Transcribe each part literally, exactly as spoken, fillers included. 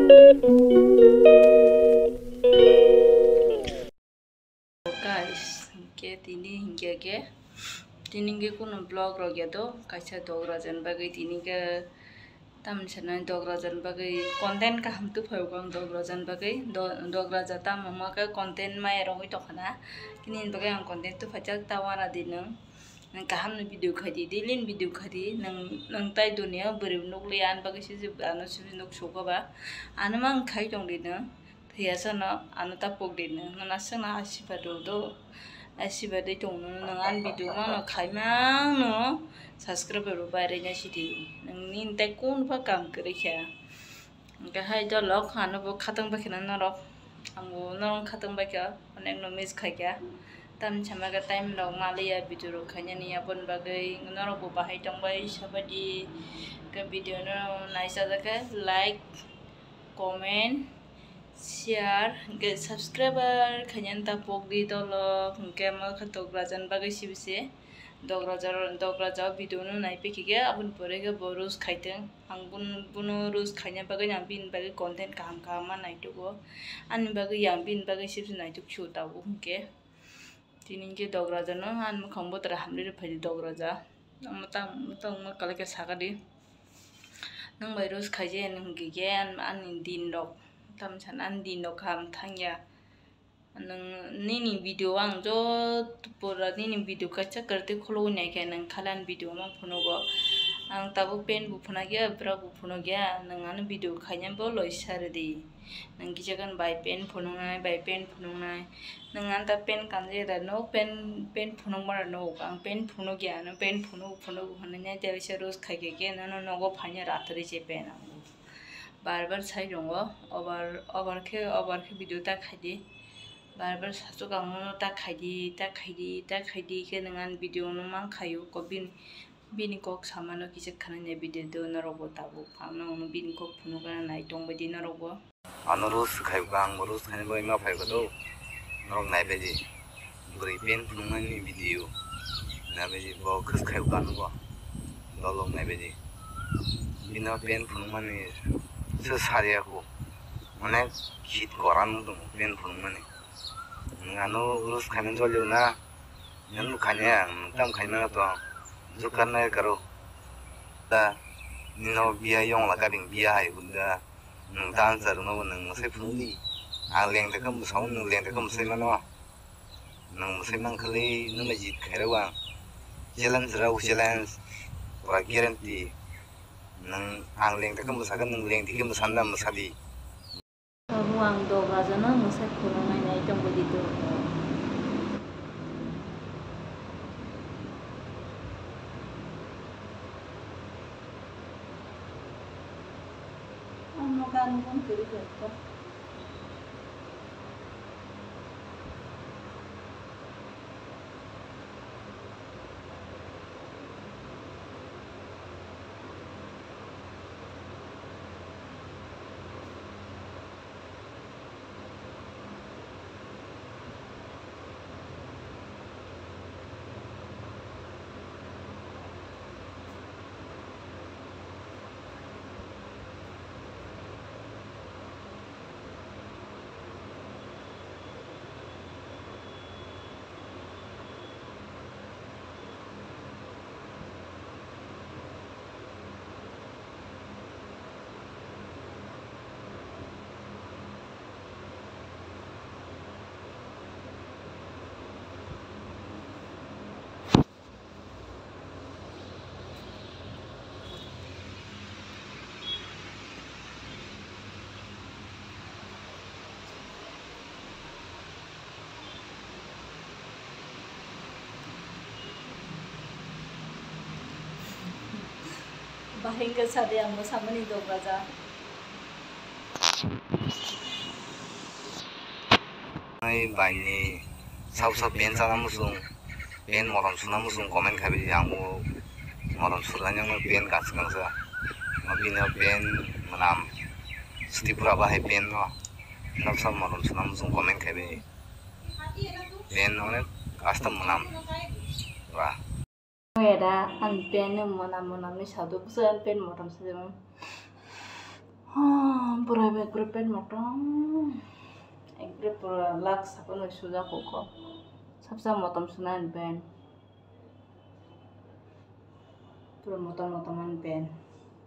Guys, hinkhe tini hinkhe khe, tini hinkhe kunu vlog rok ya do, kaisa Dokrajani bagwi tini hinkhe tamni sanai Dokrajani bagwi content kaham tubuphaio ang Dokrajani bagwi, Do-, Dokraja tamo ma khe content maya rogwi tongkhana, tini hini bagwi ang content tubuphaijak ta uanadi nwng. Nwng kaham ni video khai di, daily ni video khai di, nwng, nwng tai dunia bwrwi nukli ani bagwi se je ano se nuk sugo ba, ano mang khai tong di nwng. Thwiyasa no ano ta pok di nwng, nwng aswk no asibad rw do, asibad wi tong nwng, nwng ani video mano khai mano subscriber rw bai rwna sidi, nwng nini tai kun pha kam kwrwi kha. Hwnkhe hai dolok ano bo khatang bai kheno norok, ang bo norok khatang bai kha, onek no miss khai kha. Tamni sama khe time rok maliya video rok khainani, aboni bagwi norok bo bahai tong bai sabadi khe video no naisajak khe like, comment, share, hwnkhe subscriber khainani ta pokdi dolok, hwnkhe mo khe Dokrajani bagwi sibise Dokraja, Dokraja o video no naiphikhe aboni pore khe bo roast khaitong. Ang bun-, bono roast khaina bagwi ang bini bagwi content kaham kaham ma naitugo. Ani bagwi ang bini bagwi sibse naituk sio tabuk hwnkhe. Tini hinkhe Dokraja no ani mwkhang botra hamri rw phaidi Dokraja. Ang mwtang, mwtang ma kwlai khe sakadi. Nwng bai roast khaijaya hinwi hwnkhe khe an-, ani din rok, tamo san ani din rok kaham thangya. Nwng nini video ang joto pura nini video kaisa kwrwtwi khulugwi naikhe nwng khali ani video mang phunugo. Ang tabuk pen bo phunukya, bwrok bo phunukya, nwng ano video khaina bo loisa rwdi. Nwng kisa khe bai pen phunuknai, bai pen phunuknai. Nwng anta pen kanjai da, no pen, pen phunukma da no, ang pen phunukya, no pen phunuk, phunuk hwnwi nai tei waisa roast khai khe, khe nono nogo phaina ratharwi se pen ang. Bar bar sai tongo, obar, obar khe, obar khe video ta khaidi. Bar bar sachuk ang nono ta khaidi, ta khaidi, ta khaidi khe nwng ani video no mang khaio, ko bini Bini kok samano kisa khwnani video do norok bo tabuk. Ang no bini kok phunukna nai tongbaidi norok bo. Ano roast khai kha, ang bo roast khaina bagwi ma phai kha do. Norok nai baidi. Bwrwi pen phunukmani video. Nai baidi bo khwskhai kha ano bo. Dolok nai baidi. Bino pen phunukmani se sariya kho. Onek khit koran wng tongo pen phunukmani. Nwng ano roast khaina joliu na. Nwng bo khaina, nwng tamo khaina to. Jukar nai karo. Da, nino biya yong la kabing biya hai bunda. Nwng ta answer no nwng mwsai phunukdi. Ang leng de khe mwsao, nwng leng de khe mwsai mano. Nwng mwsai man khali nwng bai jit khairok ang. Challenge rok challenge. Pura guarantee. Nwng ang leng de khe mwsakhe, nwng leng de khe mwsanda mwsadi. Abo ang Dokrajano mwsai phunuknai nai tongbaidi do. Ano gan gun kwrwi kha. Bahai wngkha sadi ang bo samani Dokraja. Ai baini sab sab pen chana muchung, pen motom suna muchung comment khai bai ang bo motom surnani wngwi pen kansa kansa. Bini pen mwnam Tripura bahai pen no sab sab motom suna muchung comment khai bai. Pen onek custom mwnam ba. Eda ang pen no mwnam mwnam ni sadu bwswk ang pen motom sujak. Ha, bwrwi Ekre pen motom, ekre pura lak sapanwi sujak kok. Sabsa motom suna ani pen. Pura motom motom ani pen.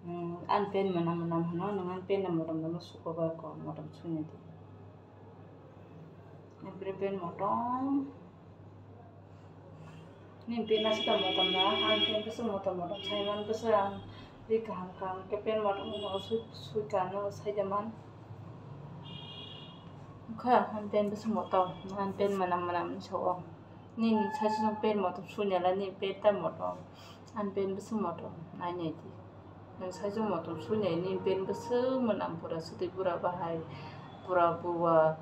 Hmm, ani pen manam manam hino, nang ani pen na motom motom suko ba ko, motom suni di. Ekre pen motom. Nini pen aswk motom na, ani pen bwswk motom motom, saiman bwswk ang ri kaham kaham khe pen motom motom sui sui kano saijaman. Kha ani pen bwswk motom, ani pen manam manam ni sao. Nini saichung pen motom sunya la, nini pen ta motom, ani pen bwswk motom, nai nai di. Nwng saichung motom sui nai, nini pen bwswk mwnam pura swtwi bura bahai, pura burwa,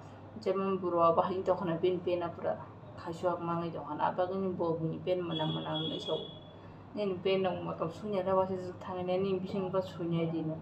jemon burwa bahai wng tongkha na bini pen a pura khaichuk mangwi tongkha na, abagwi bo bini pen mwnam mwnam wngwi sao. Nini pen nwng motom sui nai le waisa thangwi nai, nini bising bo sui nai di nwng.